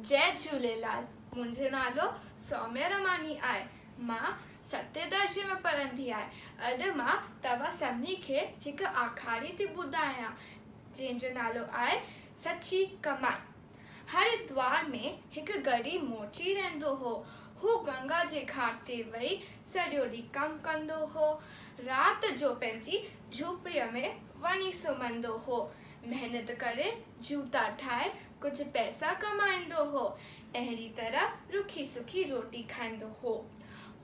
جئي جهوليلال، منهنجو نالو سوميا رماني آهي. مان ستين درجي ۾ پڙهندي آهيان. اڄ مان توهان سڀني کي هڪ آکاڻي ٿي ٻڌايان، جنهن جو نالو آهي سچي ڪمائي. هردوار ۾ هڪ غريب موچي رهندو هو. هو گنگا جي گهاٽ تي ويهي سڄو ڏينهن ڪم ڪندو هو. رات جو پنهنجي جهوپڙيء ۾ وڃي سمهندو هو. محنت ڪري جوتا ٺاهي ڪجهه پئسا ڪمائيندو هو. اهڙي طرح رکي سکي روٽي کائيندو هو.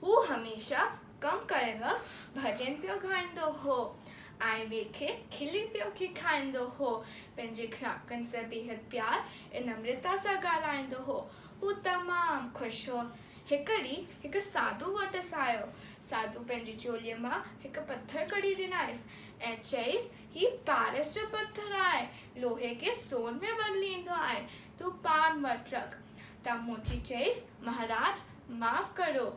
هو هميشه ڪم ڪرڻ وقت ڀڄن پيو ڳائيندو هو ۽ ٻئي کي کلي پيو کيکائيندو هو. پنهنجي گراهڪن سان بيحد پيار ۽ نمرتا سان ڳالهائيندو هو. هو تمام خوش هو. هڪ ڏينهن هڪ ساڌو وٽس آيو. ساڌو پنهنجي جهوليء مان هڪ پٿر ڪڍي ڏنائينس ۽ چيس، هي پارس جو پٿر آهي، لوهي کي سون ۾ بدليندو آهي، تون پاڻ وٽ رک. ته موچي چيس، مهاراج! معاف ڪريو،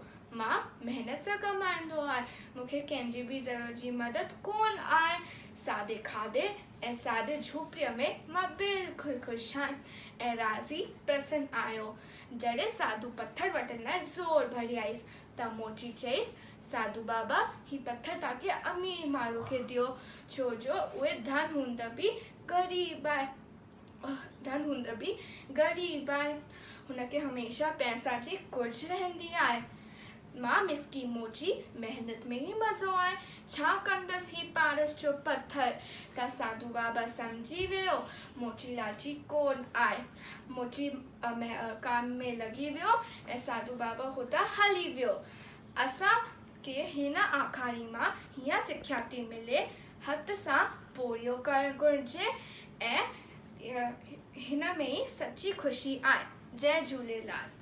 مان محنت سان ڪمائيندو آهيان، مون کي ڪنهن جي به ضرورت جي مدد ڪونه آهي. سادي کاڌي ۽ سادي جهوپڙيء ۾ مان بلڪل خوش آهيان ۽ راضي پرسن آهيان. جڏهن ساڌو پٿر وٺڻ لاء زور ڀريائيس ته موچي چيس، ساڌو بابا، هي پٿر توهان ڪنهن امير ماڻهو کي ڏيو، ڇو جو اهي ڌن هوندي به غريب آهي. ڌن هوندي به غريب آهي. هن کي هميشه پئسا جي گهرج رهندي آهي. مان مسڪين موچي محنت ۾ ئي مزو آهي. ڇا ڪندس هي پارس جو پٿر. ته ساڌو بابا سمجهي ويو موچي لالچي ڪونه آهي. موچي ڪم ۾ لڳي ويو ۽ ساڌو بابا هتان هلي ويو. اسان کي هن آکاڻي مان هيء سکيا ٿي ملي هٿ سان پورهيو ڪرڻ گهرجي ۽ هن ۾ ئي سچي خوشي آهي. جئي جهوليلال.